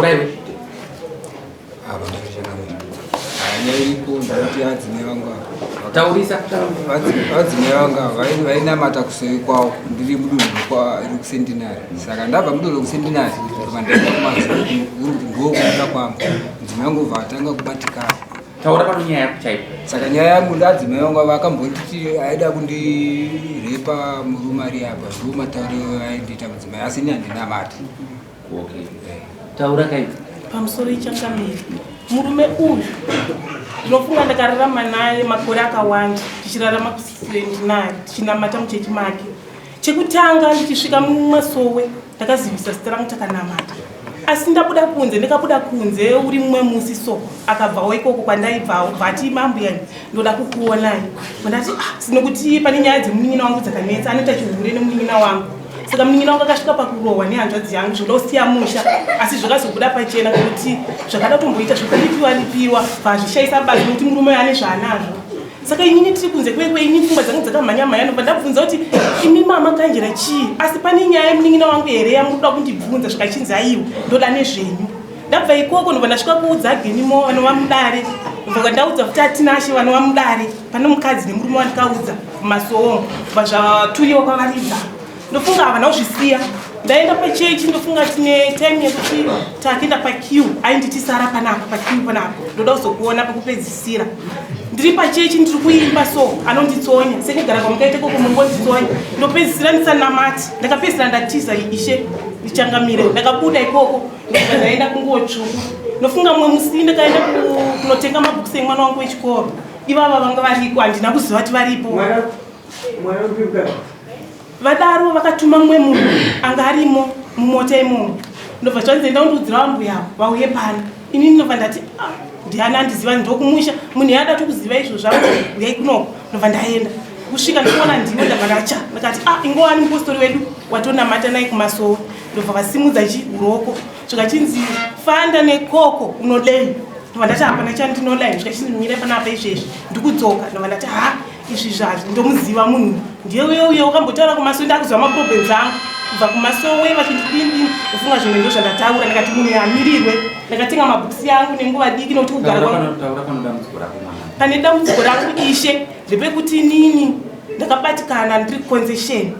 Apa ndazvichakamira. Nyaya iripo ndekuti adzimai vangu ava. Taurisa. Vadzimai vangu ava vainamata kuseri kwavo ndiri mudunhu rekusentinary. Saka ndabva mudunhu rekusentinary ndobva ndaenda kumazuva ndokumusha kwangu. Mudzimai wangu obva atanga kubatikana. Taura pano nyaya yako chaipo. Saka nyaya yangu ndadzimai vangu ava akambonditi aida kundirepa murume ari apa ndiwo matauriro aindiita mudzimai asi ini handinamati. Okay. Taura kai. Pamusoro ichangamire. Murume uyu ndinofunga ndakararama naye makore akawanda tichirarama kusentinary tichinamata muchechi make. Chekutanga ndichisvika mumasowe ndakazivisa zita rangu takanamata. Asi ndabuda kunze ndikabuda kunze uri mumwe musi so akabvawo ikoko kwandaibvawo bva ati mambuya ndoda kukuonai. Ndati ah sinokuti pane nyaya dzemunin'ina wangu dzakanetsa anoita chihure nemunin'ina wangu. Saka munin'ina wangu akasvika pakurohwa nehanzvadzi yangu zvoda kusiya musha asi zvakazobuda pachena kuti zvakada kutomboita zvekuripiwa ripiwa bvazvishaisa basa nekuti murume uyo ane zvaanazvo. Saka inini tiri kunze kwekwe ini pfungwa dzangu dzakamhanya mhanya ndobva ndabvunza kuti imi mama kanjera chii asi pane nyaya yemunin'ina wangu here yamunoda kundibvunza zvikachinzi aiwa ndoda nezvenyu. Ndabva ikoko ndobva ndasvika kuudza Genimo vanova mudare ndobva ndaudza kuti atinashe vanova mudare pane mukadzi nemurume wandikaudza mumasowo bva zvaturiwa kwavaridza ndofunga havana kuzvisiya ndaenda pachechi ndofunga tine time yekuti takuenda paq ainditi sara panapa paq panapa ndoda kuzokuona pekupedzisira ndiri pachechi ndiri kuimba so anonditsonya sekugara kwamukaita koko mungonditsonya ndopedzisira ndisanamati ndakapedzisira ndatiza ishe ndichangamire ndakabuda ikoko ndobva ndaenda kunguo tsvuku ndofunga mumwe musi ndakaenda kunotenga mabhukusi emwana wangu wechikoro ivava vanga variko handina kuziva kuti varipo vadaro vakatuma mumwe munhu anga arimo mumota imomo ndobva zvanzi enda undiudzira vambuya vauye pano inini ndobva ndati ah, ndiani andiziva ndokumusha munhu yaada tokuziva izvo zvangu uyai kunoko ndobva ndaenda kusvika ndikuona ndiwe ndabva ndacha ndakati ah ingowani mupostori wedu watonamata naye kumasowe ndobva vasimudza chi uroko zvikachinzi fanda nekoko unodei ndobva ndati hapana chandinoda zvikachinzi mira panapa izvezvi ndikudzoka ndobva ndati ha izvi zvazvi ndomuziva munhu ndiye uye uye wakambotaura kumasowe ndakuziva maproblems angu kubva kumasowe vachindidindini ufunga zvimwe ndo zvandataura ndakati munhu amirirwe ndakatenga mabhukusi angu nenguva diki nokuti kugara pane dambudziko rangu ishe ndepekuti inini ndakabatikana ndiri concession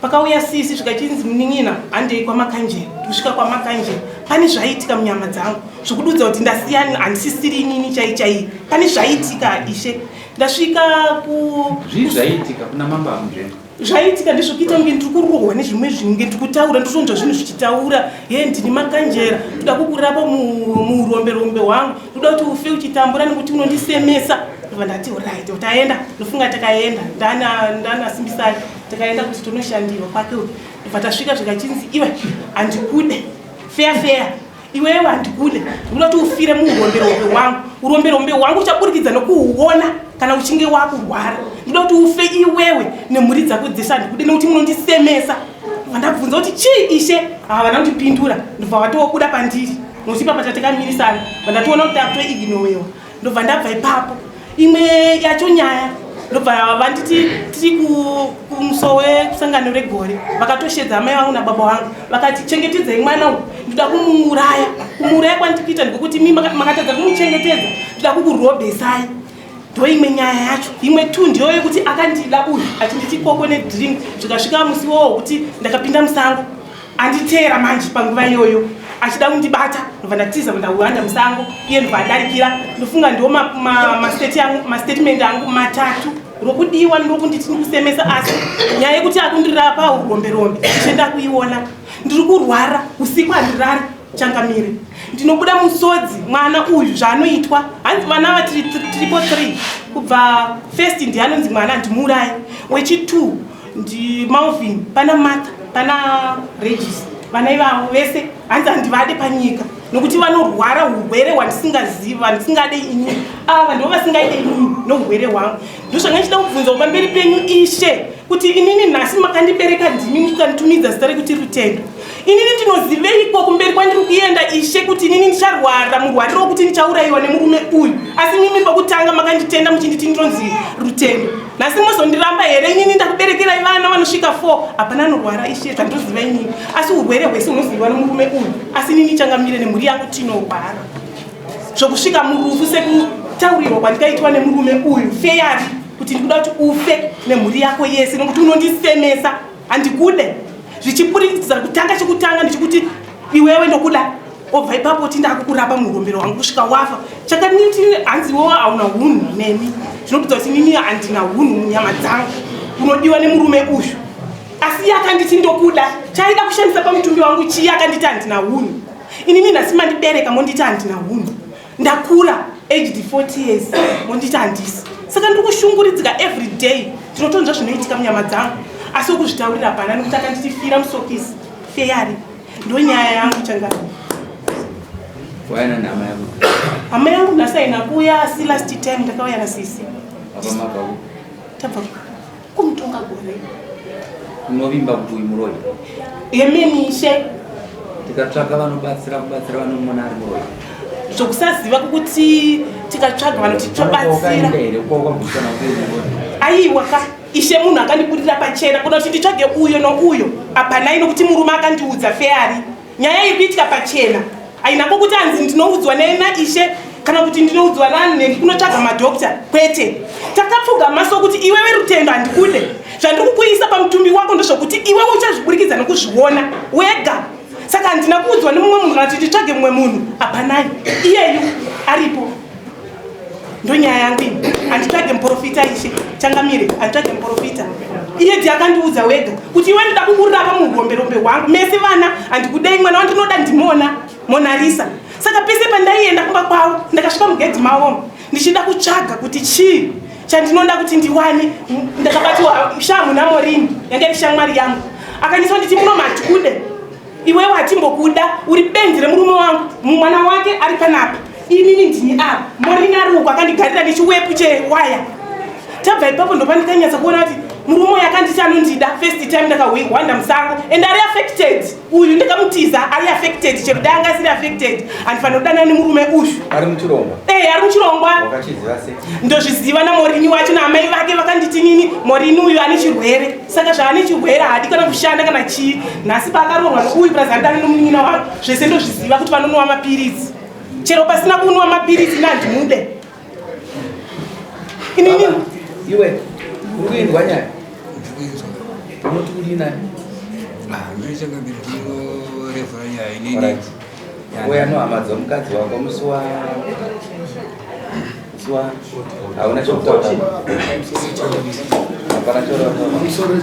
Pakauya sisi zvikachinzi munin'ina handei kwamakanjera ndikusvika kwamakanjera pane zvaiitika munyama dzangu zvokududza kuti ndasiyana handisisiri inini chai chai pane zvaiitika ishe ndasvika ku zvii zvaiitika kuna mambo amunzvenga zvaiitika ndezvekuita kunge ndiri kurohwa nezvimwe zvinhu nge ndiri kutaura ndotonzwa zvinhu zvichitaura ye ndini makanjera ndoda kukurapa muurombe rombe hwangu ndoda kuti ufe uchitambura nekuti unondisemesa ndobva ndati orit taenda ndofunga takaenda ndana simbisai takaenda kuti tonoshandirwa kwake uyu ndobva tasvika zvikachinzi iwe handikude feya feya iwewe handikude ndikuda kuti ufire muuromberombe hwangu uromberombe hwangu uchaburikidza nokuuona kana uchinge wakurwara ndikuda kuti ufe iwewe nemhuri dzako dzese handikude nekuti munondisemesa ndobva ndabvunza kuti chii ishe havana kundipindura ndobva vatobuda pandiri nokuti ipapa tatakamirisana vandatoona kuti akutoignowewa ndobva ndabva ipapo imwe yacho nyaya ndobva vanditi tiri kumusowe kusangano regore vakatoshedza amai vangu nababa vangu vakati chengetedzai mwana uyu ndoda kumuuraya kumuuraya kwandikuita ndikokuti mi makatadza kumuchengetedza ndoda kukurobhesai ndo imwe nyaya yacho imwe t ndiyo yekuti akandida uyu achinditi koko nedrink zvikasvika musi wowo kuti ndakapinda musango anditeera manje panguva iyoyo achida kundibata ndobva ndatiza ndawanda musango iye ndobva adarikira ndofunga ndiwo mastatement angu matatu rokudiwa ndokunditi ndikusemesa asi nyaya yekuti akundirapa urombe rombe ndichienda kuiona ndiri kurwara usiku handirari changamire ndinobuda musodzi mwana uyu zvaanoitwa hanzi vana va tiripo 3 kubva first ndiye anonzi mwana ndimuurayi wechi2 ndimalvin pana martha pana regis vana ivavo vese hanzi handivade panyika nokuti vanorwara urwere hwandisingazivi vandisingade inini ava ndivo vasingaide inini nourwere hwangu ndozvanga ndichida kubvunzawo pamberi penyu ishe kuti inini nhasi makandibereka ndimi mukanditumidza zita rekuti rutendo. Inini ndinoziveiko kumberi kwandiri kuenda ishe kuti inini ndicharwara murwariro wekuti ndichaurayiwa nemurume uyu? Asi mimi pokutanga makanditenda muchinditi ndinonzi Rutendo. Nhasi mozondiramba here? Inini ndakuberekerai vana vanosvika 4, hapana anorwara ishe, zvandoziva inini. Asi urwere hwese hunoziviwa nemurume uyu. Asi inini changamire nemhuri yangu tinorwara zvokusvika murufu sekutaurirwa kwandikaitwa nemurume uyu feyari kuti ndikuda kuti ufe nemhuri yako yese nokuti unondisemesa, handikude. Zvichiburikidza kutanga chekutanga ndichikuti iwewe ndokuda, obva ipapo ti ndakukurapa murombero wangu kusvika wafa. Chakaniti hanzi iwewe hauna hunhu neni, zvinobudza kuti nini handina hunhu munyama dzangu unodiwa nemurume uyu. Asi iye akanditi ndokuda, chaida kushandisa pamutumbi wangu chiye akanditi handina hunhu. Inini nhasi mandibereka monditi handina hunhu, ndakura aged 40 years monditi handisi. Saka ndiri kushunguridzika every day, ndinotonzwa zvinoitika munyama dzangu, asi wokuzvitaurira hapana nekuti akanditi fira musokisi feyari. Ndo nyaya yangu changa. Wayana nehama yako? Hama yangu nhasi haina kuuya, asi last time ndakauya nasisi. Apa mabva ku? Tabva kumutonga gore. Unovimba kuti uyu muroyi? Yemeni ishe. Tikatsvaka vanobatsira kubatsira vanomona ari muroyi? Zvokusaziva kukuti tikatsvaga vanotitobatsira. Wakaenda here kwawakabvusana kuti uyu muroyi? Aiwa ka ishe, munhu akandiburira pachena kuda kuti nditsvage uyo nouyo hapanai, nokuti murume akandiudza feyari. Nyaya iri kuitika pachena, haina kwokuti hanzi ndinoudzwa naishe kana kuti ndinoudzwa nanheki kunotsvaga madhokta, kwete. Takapfuga maso kuti iwewe Rutendo handikude, zvandiri kukuisa pamutumbi wako ndezvokuti iwewe uchazviburikidza nokuzviona wega. Saka handina kuudzwa nemumwe munhu kana kuti nditsvage mumwe munhu, hapanai, iyeyu aripo. Ndonyaya yangu ini, handitsvage muprofita ishe changamire, handitsvage muprofita. Iye ndi akandiudza wega kuti iwe ndoda kukurapa muuromberombe hwangu, mese vana handikudei, mwana wandinoda ndimona Monalisa. Saka pese pandaienda kumba kwavo, ndakasvika mugedhi mavo ndichida kutsvaga kuti chii chandinoda kuti ndiwane, ndakabatiwa shamu naMorini yanga iri shamwari yangu, akanyiswa nditi muno matikude iwewe, hatimbokuda, uri benzi remurume wangu, mwana wake ari panapa, inini ndini apa, Morini ari uko akandigarira nechiwepu chewaya. Tabva ipapo ndopandikanyatsa kuona kuti murume uyu akanditi anondida first time ndakahwanda musango and ari affected uyu, ndakamutiza ari affected. Chero dai anga asiri affected handifanira kudanana nemurume uyu. Ari muchirongwa? Eh, ari muchirongwa. Wakachiziva sei? Ndozviziva naMorini wacho naamai vake vakanditi nini Morini uyu ane chirwere, saka zvaane chirwere haadi kana kushanda kana chii. Nhasi paakaroorwa nouyu purazi anodana nomunin'ina wangu, zvese ndozviziva kuti vanonwa mapiritsi. Chero pasina kunwa mapiritsi ina handimude inini. Iwe uri kuindwa nyaya, unoti kudii nani? Ndiri ndinorevhura nyaya inini. Alright. Uya nohama dzomukadzi wako musi wa hauna chokutaura, hapana. Pamusoro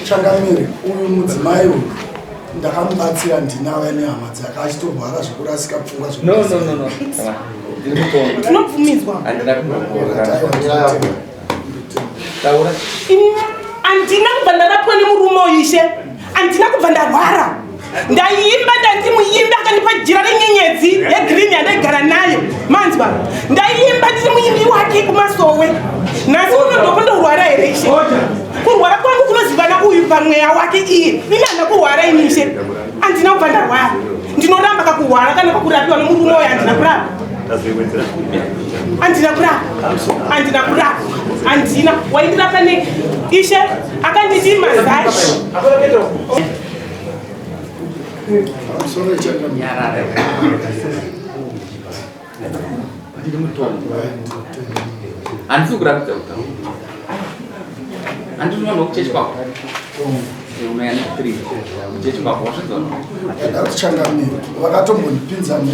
changamire, uyu mudzimai uyu ndakamubatsira, ndinauya nehama dzake achitorwara zvekurasika pfungwa. No, no, no, no, ndiri mutongo. Ndinobvumidzwa. Handina kumbotaura. Inini handina kubva ndarapwa nemurume uyu ishe, handina kubva ndarwara. Ndaimba, ndandi muimbi, akandipa jira renyenyedzi yegreen yandaigara nayo, manzwa? Ndaimba ndiri muimbi wake kumasowe. Nhasi uno ndokundorwara here ishe? Kurwara kwangu kunozivana uyu pamweya wake iye. Ini handina kurwara ini ishe, handina kubva ndarwara. Ndinoramba kakurwara kana kakurapiwa nomurume uyu, handina kurapa, handina kurapa, handina kurapa, handina. Waindirapa ne ishe akanditi mazashi. Pamusoro changamire. Nyarara, ndiri mutongo, handisi kurapidza kutaura. Handiti vanhu vokuchechi kwako unoya ne3 kuchechi kwako, wasvinzwa? Ndati changamire, vakatombondipinza mu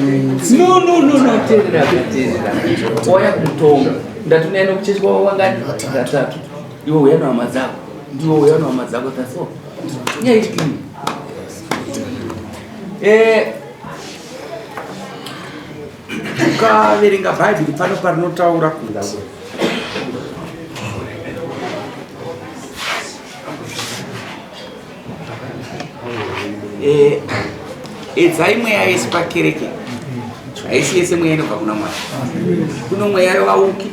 No, no, no, no, teerera, teerera. Wauya kumutonga, ndati unoya nokuchechi kwako wangani? Vatatu. Iwe uya nohama dzako, ndiwe uya nohama dzako, that's all. Nyaya iri clean. Ukaverenga Bhaibheri pano parinotaura kuti edzai mweya yese pakereke, haisi yese mweya inobva kuna Mwari. Kuno mweya yevauki,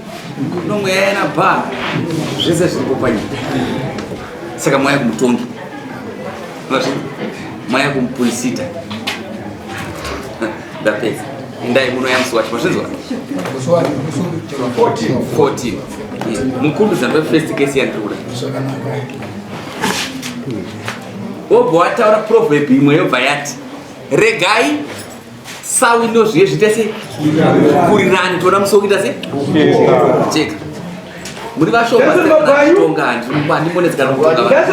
kuno mweya yanabhaa, zvese zviripo panyika. Saka mweya kumutongi. Mazvii? Maya kumupurisita. Ndapedza. Endai munoya musi wacho. Mazvinzwa? 14. Mukuru zamba first case yandiri kuda. Wobva wataura proverb imwe yobva yati regai sawi nozviye zviite sei kurirani toona musi wokuita sei cheka muri vashoma tonga handimbonetsekana kutonga.